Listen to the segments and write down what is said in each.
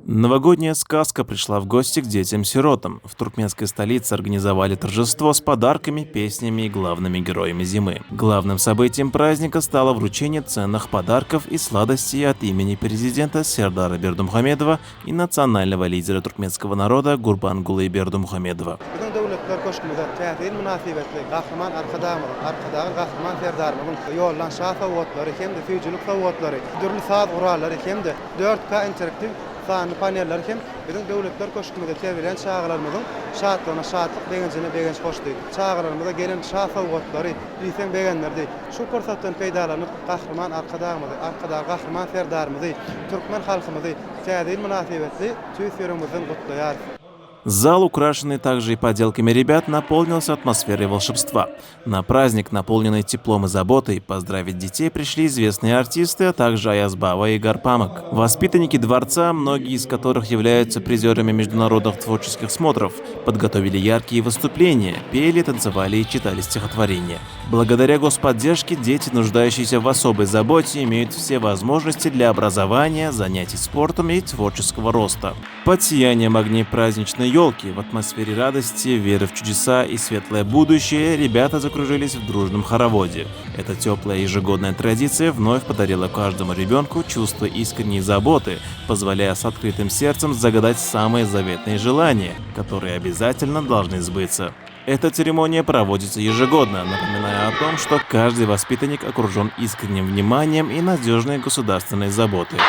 Новогодняя сказка пришла в гости к детям-сиротам. В туркменской столице организовали торжество с подарками, песнями и главными героями зимы. Главным событием праздника стало вручение ценных подарков и сладостей от имени президента Сердара Бердымухамедова и национального лидера туркменского народа Гурбангулы Бердымухамедова. Biziň Döwletler köşgümize Täze ýyl mynasybetli Gahryman Arkadagymyzyň, Arkadagly Gahryman Serdarymyzyň ýollan şa sowgatlary hem-de süýjülik sowgatlary, dürli saz gurallary hem-de 4K interaktiw sanly panelleri hem biziň Döwletler köşgümizde terbiýeleýän çagalarymyzyň şatlygyna şatlyk, begenjine begenç goşdy. Çagalarymyza gelen şa sowgatlary diýseň begendirdi. Şu pursatdan peýdalanyp, Gahryman Arkadagymyzy, Arkadagly Gahryman Serdarymyzy, türkmen halkymyzy Täze ýyl mynasybetli tüýs ýüregimizden gutlaýarys. Зал, украшенный также и поделками ребят, наполнился атмосферой волшебства. На праздник, наполненный теплом и заботой, поздравить детей пришли известные артисты, а также Аяз Баба и Гарпамок. Воспитанники дворца, многие из которых являются призерами международных творческих смотров, подготовили яркие выступления, пели, танцевали и читали стихотворения. Благодаря господдержке дети, нуждающиеся в особой заботе, имеют все возможности для образования, занятий спортом и творческого роста. Под сиянием огней праздничной елки, в атмосфере радости, веры в чудеса и светлое будущее ребята закружились в дружном хороводе. Эта теплая ежегодная традиция вновь подарила каждому ребенку чувство искренней заботы, позволяя с открытым сердцем загадать самые заветные желания, которые обязательно должны сбыться. Эта церемония проводится ежегодно, напоминая о том, что каждый воспитанник окружен искренним вниманием и надежной государственной заботой.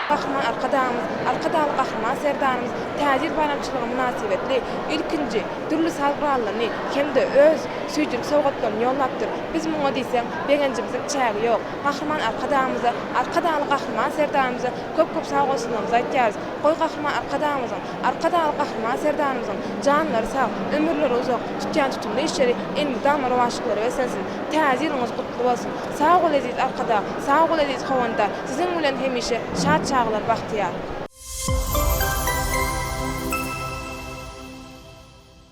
Gahryman Arkadagymyz, Arkadagly Gahryman Serdarymyz Täze ýyl baýramçylygy mynasybetli ilkinji dürli saz gurallaryny hem-de öz süýjülik sowgatlaryny ýollapdyr. Biz muňa diýseň begenjimiziň çägi ýok. Gahryman Arkadagymyza, Arkadagly Gahryman Serdarymyza köp-köp sagbolsunlarymyzy aýtýarys. Goý Gahryman Arkadagymyzyň, Arkadagly Gahryman Serdarymyzyň janlary sag, ömürleri uzak, tutýan tutumly işleri elmydama rowaçlyklara beslensin! Täze ýylyňyz gutly bolsun! Sag bol eziz Arkadag, sag bol eziz Howandar, siziň bilen hemişe şat çaglar bagtyýar!